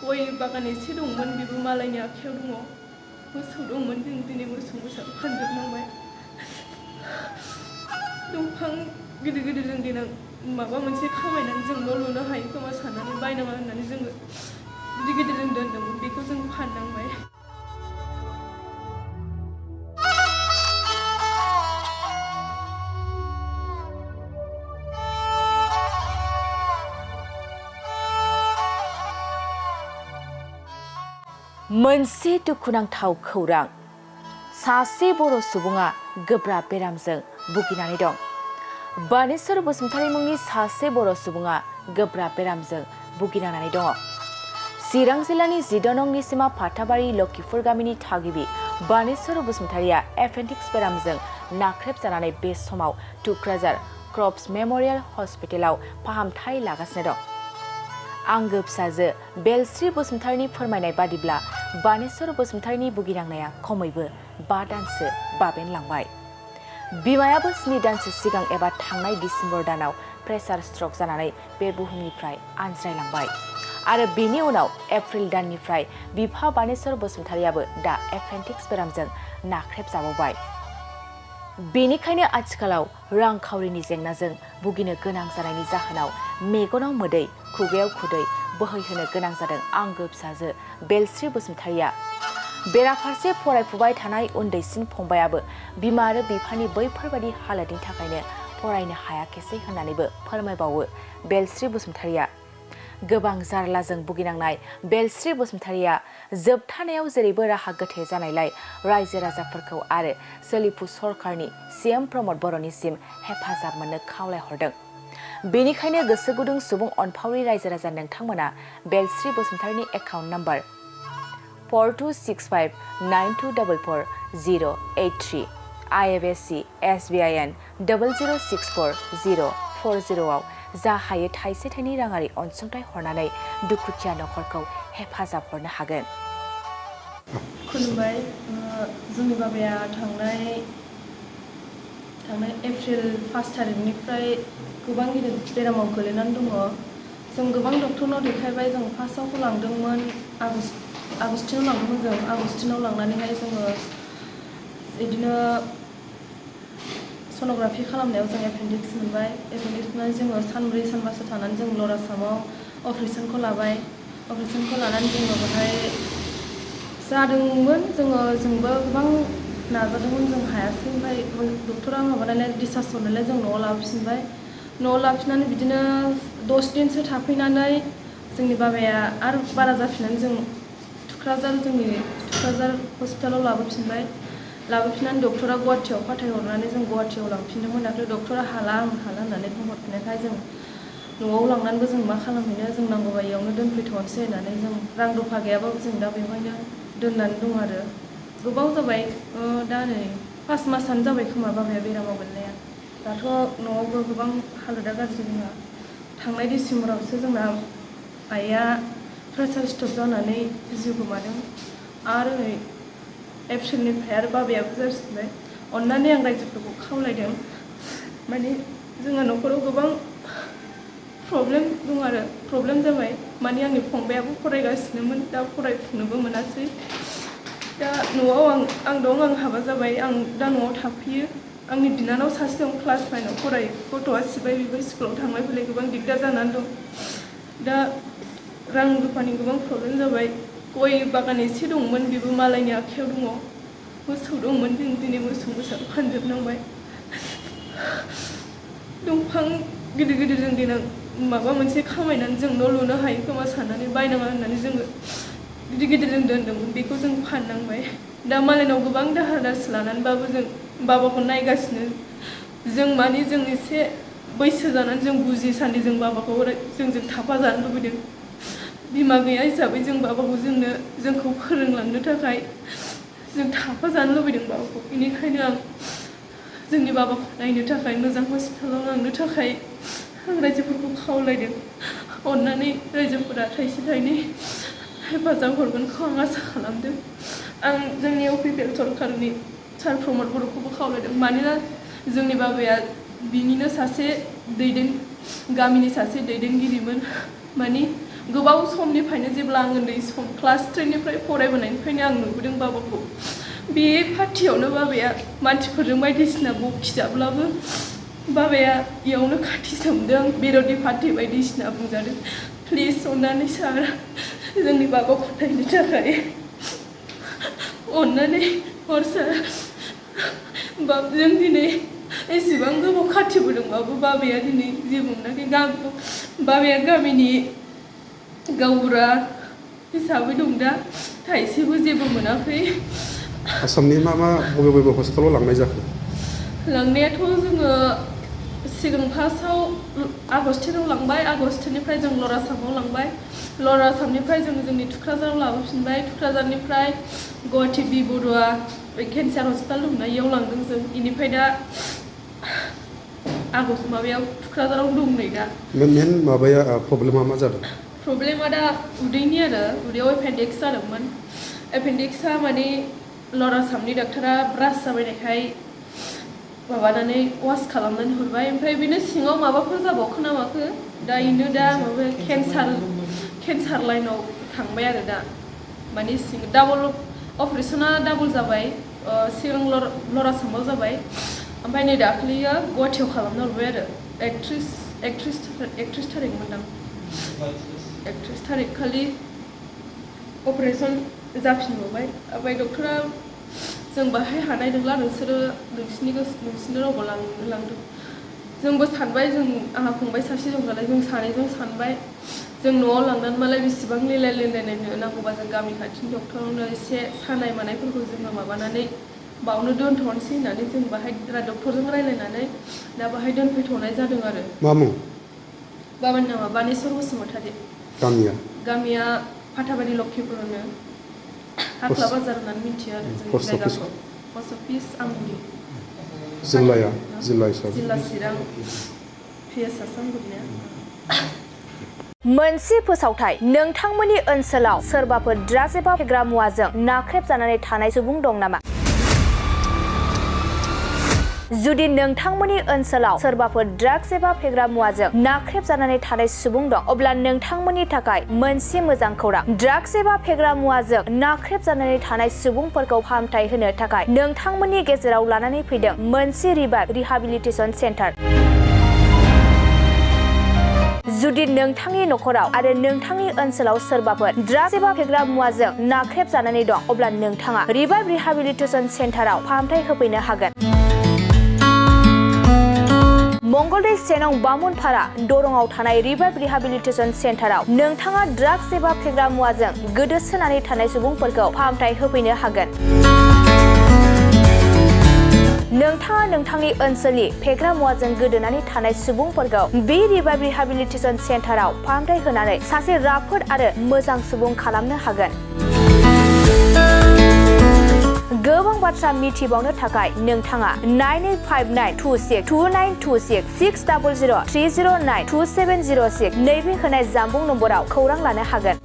गय बागान एसे दंमोन बेबो मालायनि आखायाव दङ मोसौ दंमोन जों दिनै मोसौ फानजोबनांबाय दंफां गिदिर गिदिर जों देनां माबा मोनसे खामायनानै जों न' लुनो हायो खोमा साननानै बायनाङा होननानै जोङो गिदिर गिदिर जों दोनदोंमोन बेखौ जों फाननांबाय। मोनसे दुखुनांथाव खौरां सासे बर' सुबुङा गोब्राब बेरामजों भुगिनानै दं। बelsri बसुमतारी मुंनि सासे बर' सुबुङा गोब्राब बेरामजों भुगिनांनानै दङ। चिरां जिल्लानि 14 नं निसिमा फाथाबारि लखिफुर गामिनि थागिबि बelsri बसुमतारीया एपेन्डिक्स बेरामजों नाख्रेबजानानै बे समाव टुक्राझार क्रफ्ट्स मेम'रियेल हस्पिटालाव फाहामथाय लागासिनो दं। आंगो फिसाजो बेलस्रि बसुमतारीनि फोरमायनाय बादिब्ला बelsri बसुमतारीनि भुगिनांनाया खमैबो 5 दानसो बाबेनलांबाय। बिमायाबो 7 दानसो सिगां एबा थांनाय डिसेम्बर दानाव प्रेसार स्ट्रक जानानै बे बुहुमनिफ्राय आनज्रायलांबाय आरो बेनि उनाव एप्रिल दाननिफ्राय बिफा बelsri बसुमतारीयाबो दा एपेन्डिक्स बेरामजों नाख्रेबजाबावबाय। बेनिखायनो आथिखालाव रांखावरिनि जेंनाजों भुगिनो गोनां जानायनि जाहोनाव मेगनाव मोदै खुगायाव खुदै बोहैहोनो गोनां जादों आंगो फिसाजो बेलस्रि बसुमतारीया। बेराफारसे फरायफुबाय थानाय उन्दैसिन फंबायाबो बिमा आरो बिफानि बैफोरबायदि हालोदनि थाखायनो फरायनो हायाखैसै होननानैबो फोरमायबावो बेलस्रि बसुमतारीया। गोबां जारलाजों भुगिनांनाय बेलस्रि बसुमतारीया जोबथानायाव जेरैबो राहा गोथे जानायलाय रायजो राजाफोरखौ आरो सोलिफु सरकारनि CM प्रमद बर'निसिम हेफाजाब मोननो खावलायहरदों। बेनिखायनो गोसो गुदुं सुबुं अनफावरि रायजो राजा नोंथांमोना बेलस्रि बसुमतारीनि एकाउन्ट नाम्बार 426592444083 IFSC SBIN 0064040 आव जा हायो थाइसे थाइनै राङारि अनसुंथाइ हरनानै दुखुथिया नखरखौ हेफाजाब हरनो हागोन। खुलुमबाय। जोंनि बाबाया थांनाय एप्रिल 1 थारिखनिफ्राय गोबां गिदिर बेरामाव गोलैनानै दङ। जों गोबां डक्टरनाव देखायबाय। जों फार्स्टआव लांदोंमोन आगस्टिनाव लांदोंमोन। जों आगस्टिनाव लांनानैहाय जोङो बिदिनो सन'ग्राफि खालामनायाव जों एपेन्डिक्स मोनबाय। एपेन्डिक्स मोननानै जोङो सानब्रै सानबासो थानानै जों लर आसामाव अपारेसनखौ लाबाय। अपारेसनखौ लानानै जोङो बेहाय जादोंमोन। जोंबो गोबां नाजादोंमोन, जों हायासै। ओमफ्राय डक्टरा माबानानै डिस्चार्ज हरनायलाय जों न'आव लाबोफिनबाय। न'आव लाबोफिननानै बिदिनो 10 दिनसो थाफैनानै जोंनि बाबाया आरो बारा जाफिननानै जों टुक्राझार हस्पिटालाव लाबोफिननानै डक्टरा गुवाहाटियाव फाथायहरनानै जों गुवाहाटियाव लांफिनदोंमोन। दाख्लै डक्टरा हाला होननानै बुंहरफिननायखाय जों न'आव लांनानैबो जों मा खालामहैनो, जों नांगौबा इयावनो दोनफैथ'नोसै होननानै जों रां रुफा गैयाबाबो जों दा बेवहायनो दोननानै दं आरो। गोबाव जाबाय, दा नै 5 मासानो जाबाय खोमा बाबाया बेरामाव गोलैनाया। दाथ' न'आवबो गोबां हालोदा गाज्रि। जोंहा थांनाय डिसेम्बरावसो जोंना आइया प्रेसार स्ट्रक जानानै जिउ गोमादों आरो नै एप्रिलनिफ्राय आरो बाबायाबो जाफिनबाय। अननानै आं रायजोफोरखौ खावलायदों, माने जोंहा न'खराव गोबां प्रब्लेम जाबाय। माने आंनि फंबायाबो फरायगासिनोमोन, दा फरायफुंनोबो मोनासै। दा न'आव आं दं, आं हाबा जाबाय, आं दा न'आव थाफैयो। आंनि बिनानाव सासे दं, क्लास 9 आव फरायो। गथ'आ सिबाय, बेबो स्कुलाव थांलाय फैलाय गोबां दिगदार जानानै दं। दा रां रुफानि गोबां प्रब्लेम जाबाय। गय बागान एसे दंमोन, बेबो मालायनि आखायाव दङ। मोसौ दंमोन, जों दिनै मोसौ फानजोबनांबाय। दंफां गिदिर गिदिर जों देनां माबा मोनसे खामायनानै जों न' लुनो हायो खोमा साननानै बायनाङा होननानै जोङो गिदिर गिदिर जों दोनदोंमोन, बेखौ जों फाननांबाय। दा मालायनाव गोबां दाहार दारसि लानानैबाबो जों बाबाखौ नायगासिनो। जों एसे बैसो जानानै जों बुजिसान्दि जों बाबाखौ जोंजों थाफाजानो लुबैदों। बिमा गैया हिसाबै जों बाबाखौ जोंखौ फोरोंलांनो थाखाय जों थाफाजानो लुबैदों बाबाखौ। बेनिखायनो आं जोंनि बाबाखौ नायनो थाखाय मोजां हस्पिटालाव लांनो थाखाय आं रायजोफोरखौ खावलायदों। अननानै रायजोफोरा थाइसे थाइनै हेफाजाब हरगोनखौ आं आसा खालामदों। आं जोंनि अफिसियेल सरकारनि सार प्रमद बर'खौबो खावलायदों। मानोना जोंनि बाबाया बिनिनो गामिनि सासे दैदेनगिरिमोन। माने गोबाव समनिफ्रायनो जेब्ला आं उन्दै सम क्लास 3 निफ्राय फरायबोनायनिफ्रायनो आं नुबोदों बाबाखौ बे पार्टियावनो बाबाया मानसिफोरजों बायदिसिना बखिजाब्लाबो बाबाया इयावनो खाथि सोमदों बिर'धि पार्टि बायदिसिना बुंजादों प्लिज अननानै सार जोंनि बाबाखौ नायनो थाखाय अननानै हर सार जों दिनै एसेबां गोबाव खाथिबोदोंबाबो बाबाया दिनै जेबो मोनाखै बाबाया गामिनि गावबुरा हिसाबै दं दा थाइसेबो जेबो मोनाखै। आसामनि मा बबे हस्पिटालाव लांनाय जाखो? लांनायाथ' जोङो सिगां फार्स्टआव आगस्टिनाव लांबाय आगस्टिननिफ्राय जों ल'र आसामाव लांबाय ल'र आसामनिफ्राय जों जोंनि थुक्राझाराव लाबोफिनबाय थुक्राझारनिफ्राय गुवाहाटि बि बरुवा केन्सार हस्पिटाल दंना इयाव लांदों जों इनिफ्राय दा माबायाव थुक्राझाराव दं नै दा। मेन माबाया प्रब्लेमा मा जादों? प्रब्लेमा दा उदैनि आरो उदैयाव एपेन्डिक्स जादोंमोन एपेन्डिक्सआ माने ल'र आसामनि डाक्टारा ब्रास जाबायनायखाय माबानानै वास खालामनानै हरबाय ओमफ्राय बेनो सिङाव माबाफोर जाबावखो ना माखो दा इनो दा माबा केन्सार लाइनाव थांबाय आरो दा माने डाबल अपारेसना डाबल जाबाय सिगां ल'र आसामाव जाबाय ओमफ्राय नै दाख्लैयो गुवाहाटियाव खालामना हरबाय आरो 31 थारिख मोनदां 31 थारिख खालि अपारेसन जाफिनबावबाय ओमफ्राय डक्टरा जों बाहाय हानाय नंला नोंसिनि रावबो लांदों जोंबो सानबाय आंहा फंबाय सासे दं नालाय जों सानैजों सानबाय जों न'आव लांनानै मालाय बेसेबां लेलायलायनायनो नांगौबा जों गामि खाथिनि डक्टरावनो एसे सानाय मानायफोरखौ जोङो माबानानै बावनो दोनथ'नोसै होननानै जों बाहाय डक्टरजों रायलायनानै दा बाहाय दोनफैथ'नाय जादों आरो। मा मुं? बाबानि नामा बelsri बसुमतारी। गामिया फाथाबारि लक्ष्मीपुर होनो हाख्ला बाजार होननानै मिथियो आरो जोंनि जायगाखौ पस्ट अफिस आमगुरि जिल्ला चिरां PS आसामगुरिया। मोनसे फोसावथाय नोंथांमोननि ओनसोलाव सोरबाफोर ड्राग्स एबा फेग्रा मुवाजों नाख्रेबजानानै थानाय सुबुं दं नामा? जुदि नोंथांमोननि ओनसोलाव सोरबाफोर ड्राग्स एबा फेग्रा मुवाजों नाख्रेबजानानै थानाय सुबुं दं अब्ला नोंथांमोननि थाखाय मोनसे मोजां खौरां ड्राग्स एबा फेग्रा मुवाजों नाख्रेबजानानै थानाय सुबुंफोरखौ फाहामथाय होनो थाखाय नोंथांमोननि गेजेराव लानानै फैदों मोनसे रिहाबिलिटेसन सेन्टार। जुदि नोंथांनि नखराव आरो नोंथांनि ओनसोलाव सोरबाफोर ड्राग्स एबा फेग्रा मुवाजों नाख्रेबजानानै दं अब्ला नोंथाङा रिहाबिलिटेसन सेन्टाराव फाहामथाय होफैनो हागोन। मंगलदै 1 नं बामुनपारा दरंआव थानाय रिहाबिलिटेसन सेन्टाराव नोंथाङा ड्राग्स एबा फेग्रा मुवाजों गोदोसोनानै थानाय सुबुंफोरखौ फाहामथाय होफैनो हागोन। नोंथाङा नोंथांनि ओनसोलनि फेग्रा मुवाजों गोदोनानै थानाय सुबुंफोरखौ बे रिहाबिलिटेसन सेन्टाराव फाहामथाय होनानै सासे राफोद आरो मोजां सुबुं खालामनो हागोन। गोबां बाथ्रा मिथिबावनो थाखाय नोंथाङा 9859262926 60030927006 नैबे होनाय जानबुं नम्बराव खौरां लानो हागोन।